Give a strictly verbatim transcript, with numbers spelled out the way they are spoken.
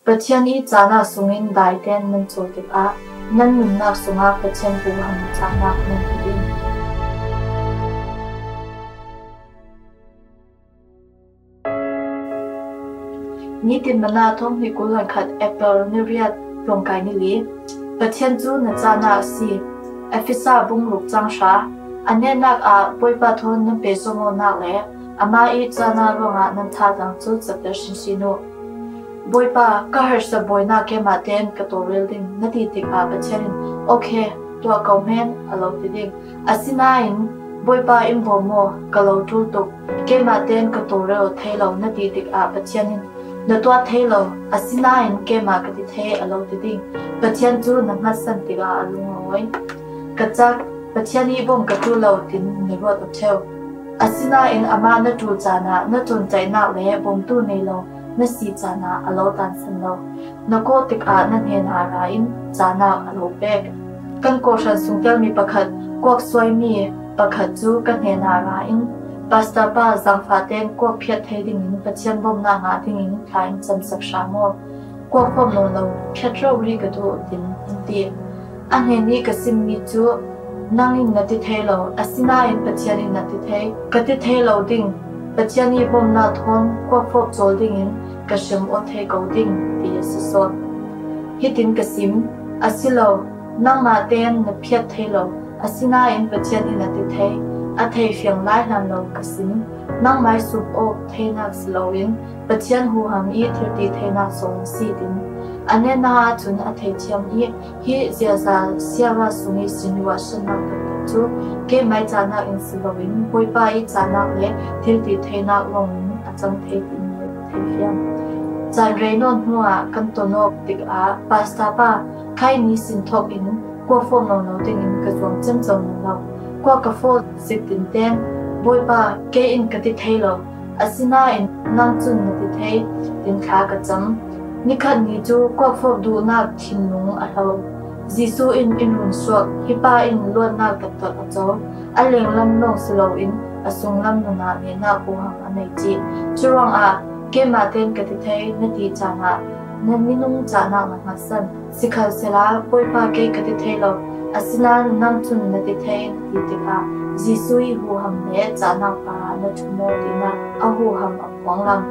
Pathian i cahnak sungin daiten nan cawl tikah nan nunnak sungah Pathian huham cahnak nan hmu ding. Nitin Manna thawng hnih kul hleikhat April ni riat tlawngkai ni li. Pathian cu na cahnak a si. Efesa bung ruk cang hra. A netnak ah Bawipa thawn nan pehzom awknak le amah i cahnak ruangah nan thazaang cu cater hringhrin uh. Bawipa, ka harsa bawinak keimah tein ka tawlrel ding, na ti tikah Pathian in, okay, tuah ko hmanh, a lo ti ding. Asinain, Bawipa in bawm maw, ka lo ṭul tuk, keimah tein ka tawlrel thei lo, na ti tikah Pathian in, na tuah thei lo, asinain keimah ka ti thei, a lo ti ding. Pathian cu na hngatsan tikah a lung a awi. Ka cak, Pathian i bawm ka ṭul lo, tin na ruat aw ṭheu. Asinain amah na ṭul caan ah na cawncaihnak le bawmtu nei lo na si caan ah a lo tansan lo. Na kawh tikah na hnenah ra in caanak a lo pek. Kan kawhhran sungtelmi pakhat, kuak suaimi pakhat cu ka hnenah ra in, Pastor pa, zaangfah tein kuak phiat thei dingin Pathian bawmhnak ngah dingin thla in camsak hram aw. Kuak fawp nawn lo phiat rori ka duh, tin in ti. A hnen i ka simmi cu, nang in na ti thei lo, asinain Pathian in na ti thei. Ka ti thei lo ding, Pathian i bawmhnak thawn kuak fawp cawl dingin ka hrem aw thei ko ding, ti a si sawn. Hitin ka sim, a si lo, nangmah tein na phiat thei lo, asinain Pathian in a ti thei, a thei fiang lai hlan lo ka sim. Nangmah i sum awk theinak si loin Pathian huham i thilti theinak zong si ding. A netnak ahcun a theithiam i hi ziaza siava sung i sin ruahhrannak taktak cu keimah i cahnak in si loin Bawipa i cahnak le thilti theinak lawngin a cang thei timi a theifiang. Caan rei nawn hnuah kan ton awk tikah Pastor pa, khai ni sin thawk in kuak fawp nawn lo dingin ka zuam ciamco nawn lo. Kuak ka fawp zik tinten, Bawipa, kei in ka ti thei lo, asinain nang cun na ti thei, tin thla ka cam. Nikhat ni cu kuak fawp duhnak thinlung a hlo. Jesuh in in run suak, hi pa in luatnak taktak a co, a lenglam lawng si loin a sunglam nun ah nehnak huham a nei cih. Curuangah keimah tein ka ti thei, na ti caan ah na minung cahnak na hngatsan. Sikhalsehla, Bawipa, kei ka ti thei lo, asinain nang cun na ti thei, na ti tikah Jesuh i huham le cahnak parah na ṭhum aw, tinak a huham a phuanglam.